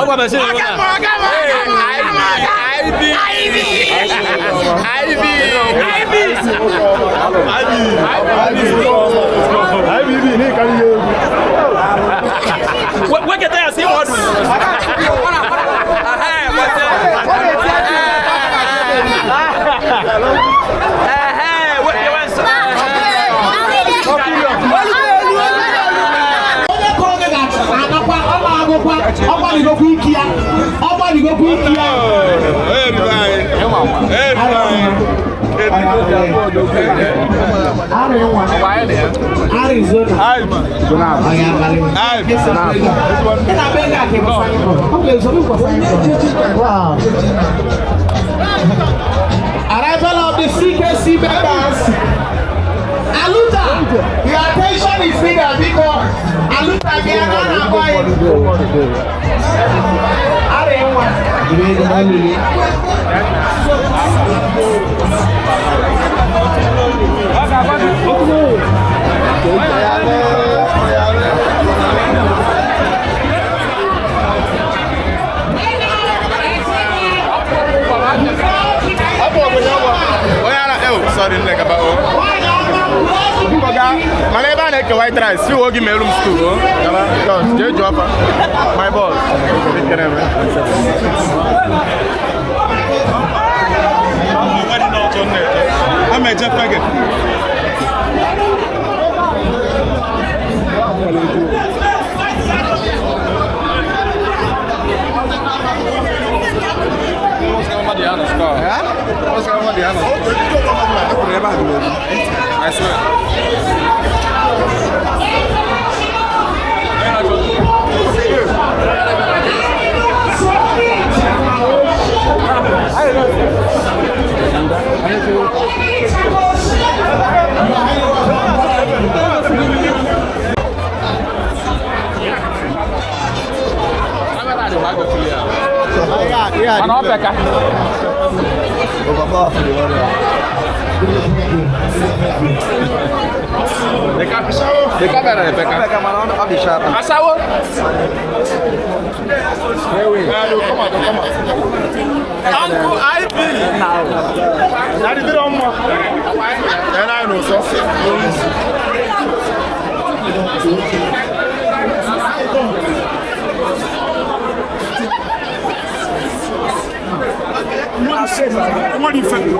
Ọkwa machine nwa. IB IB IB IBB ní ìkànnì yẹn egwu. Weketa ya si ọdụ. Onye kụrụ gị ga-anakwa ọ na-agụkwa ọ gbalịgokwa ike ya ọ gbalịgokwa ike ya. Arizona. Onye abalị. Ị na-abịa ego a ka ị bụ signboard. Ọ bụ ezo bụ signboard. Wow. Arrival of the CKC members. Aluta, your attention is needed because Aluta bịa na na-akpọ anyị. Arị nwa. Sorry, nne gaba o. Mana ebe a na-eke white rice, si oge merụ m stew o. Gaba, Jos, jee jụọ afa. My boss. Ekene m. Ama eje fege. I swear. Mana ọ peka. The camera dị peka. Asawo. Uncle IB. Na dịrị mma. Ya na anyị n'ụsọ.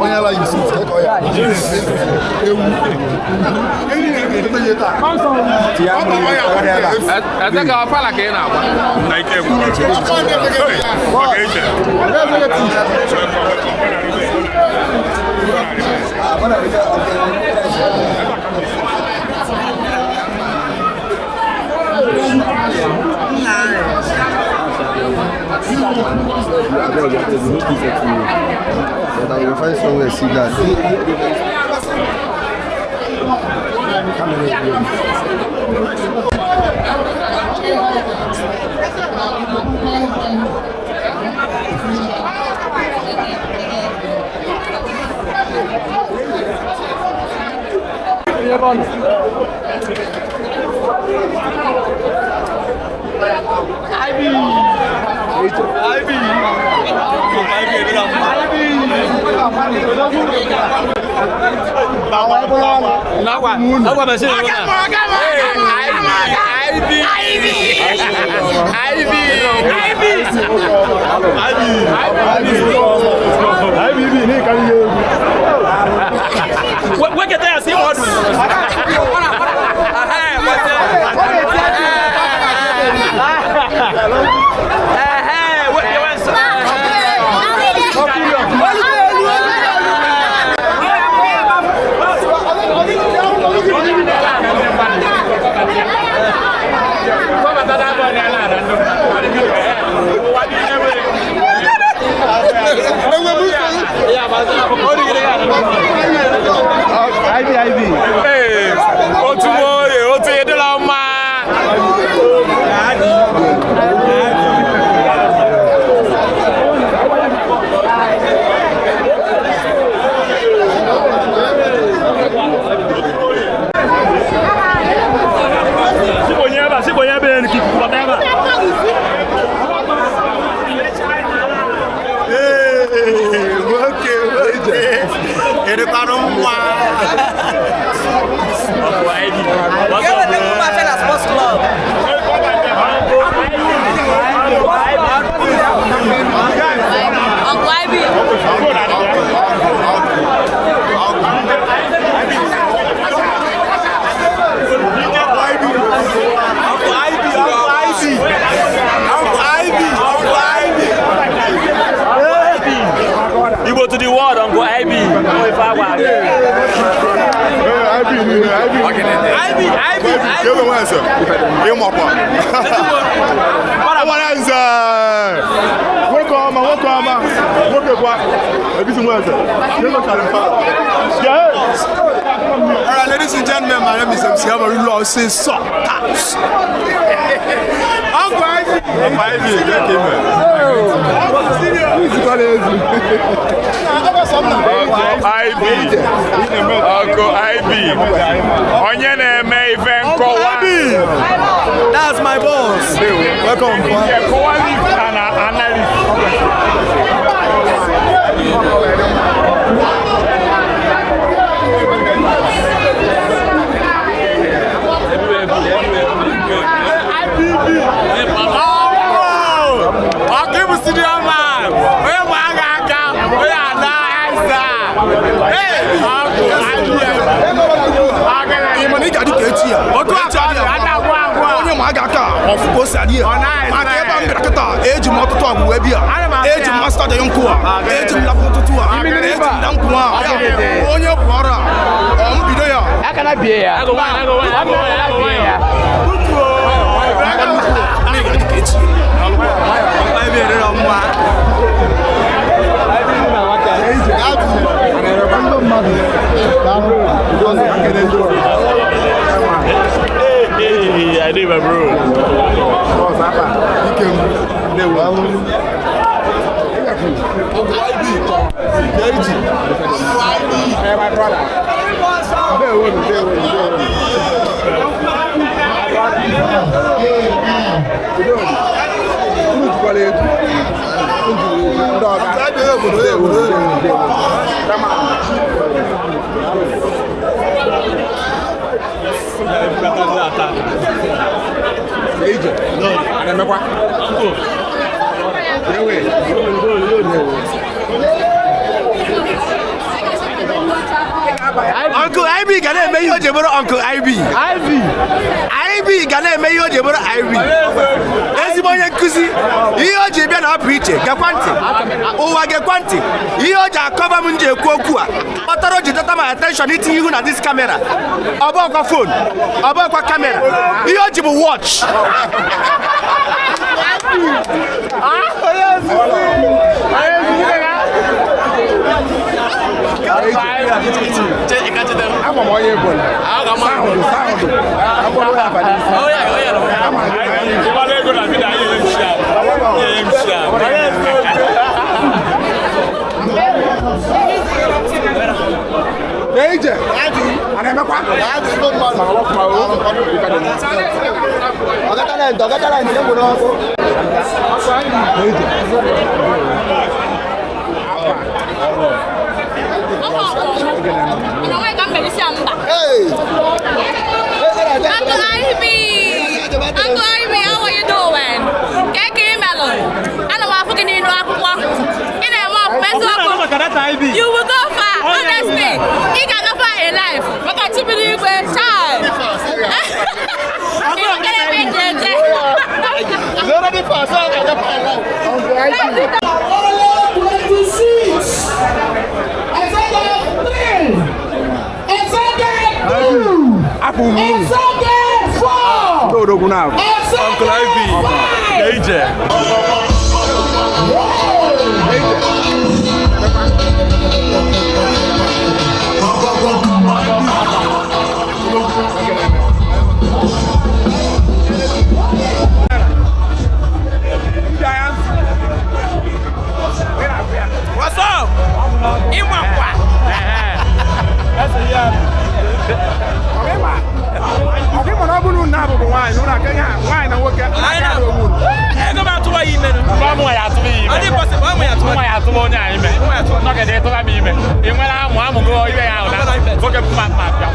Onye ala yi suit ka ọ ya. Ewu. Ebe taa. Ọ bụ ya Eze ka ọfala ka ị na-agba. na ike gwụrụ. Maka eche. But I will find somewhere see that. Ọkwa machine nwa. IB IB IB IBB ní ìkànnì yẹn egwu. Weketa ya si ọdụ. IB. Ebe nwa eze. Ịmakwa. Nwa eze. Nwoke ọma, nwoke ọma. Nwoke kwa. Ebisi nwa eze. Nwoke chara mfa. Yeah. All right, ladies and gentlemen, my name is MC Amarillo. I'll say so. Uncle IB. Uncle IB, get him. Uncle IB. Uncle IB. Onye na-eme ife nkọwa. That's my boss. Welcome. Kọwalist and analyst. Ị ma na ị ga-adị ka echi ya. Echi adịghị agwụ. Onye ma aga aka ọfụ ka o si adị ya. Maka ebe a m bịara kịta, eji m ọtụtụ agwụ wee bịa. Eji m master the nkụ a. Eji m lapụ ụtụtụ a. Eji m na nkwụ a. Ya, onye bụ ọrụ a, ọ m bido ya. Na ị ga-adị ka echi. Hey, I did my bro. Uncle IB ga na-eme ihe o ji bụrụ Uncle IB. IB ga na-eme ihe o ji bụrụ IB. Ezigbo onye nkụzi, ihe o ji bịa na-apụ iche, gekwa ntị. Ụwa gekwa ntị. Ihe o ji akọba m ji ekwu okwu a. Kpatara o ji dọta my attention itinye ihu na this camera. Ọ bụ ọkwa phone, ọ bụ ọkwa camera. Ihe o ji bụ watch. Ama m onye bụ na. Sound, sound. Agbọrọ ya abalị isi. Ịgbala ego na vidio anyị enye m shi ahụ. Eije. A na-emekwa? Ọga talent, ọga talent, egwu n'ọkụ. Hey! Uncle Ivy! Uncle Ivy, how are you doing? Keke imelụ. Ana m afụ gị n'inu akwụkwọ. Ị na-eme ọfụma eziokwu. You will go far, honestly. Ị ga-aga far in life. Maka chibiri igwe, child. Ị nwekere ebe ị ga-eje. Only 26. Executive 3. Executive 2. Executive 4. Odogwu na. Uncle IB. Executive 5. Eije. What's up? Ịmakwa. Ọkụ ịma na ọ bụrụ na abụbụ nwaanyị, ụlọ aka ya nwaanyị na nwoke Anyị aka na- onwe unu. Ego m atụwa ya ime nụ. Mụ ya atụrụ ya ime. Ọ dị possible, ọ mụ ya atụwa. Mụ ya atụrụ onye a ime. Nọgide ịtụra m ime. Ị nwere amụ amụgo ibe ya ahụ na nwoke mma mma bịa.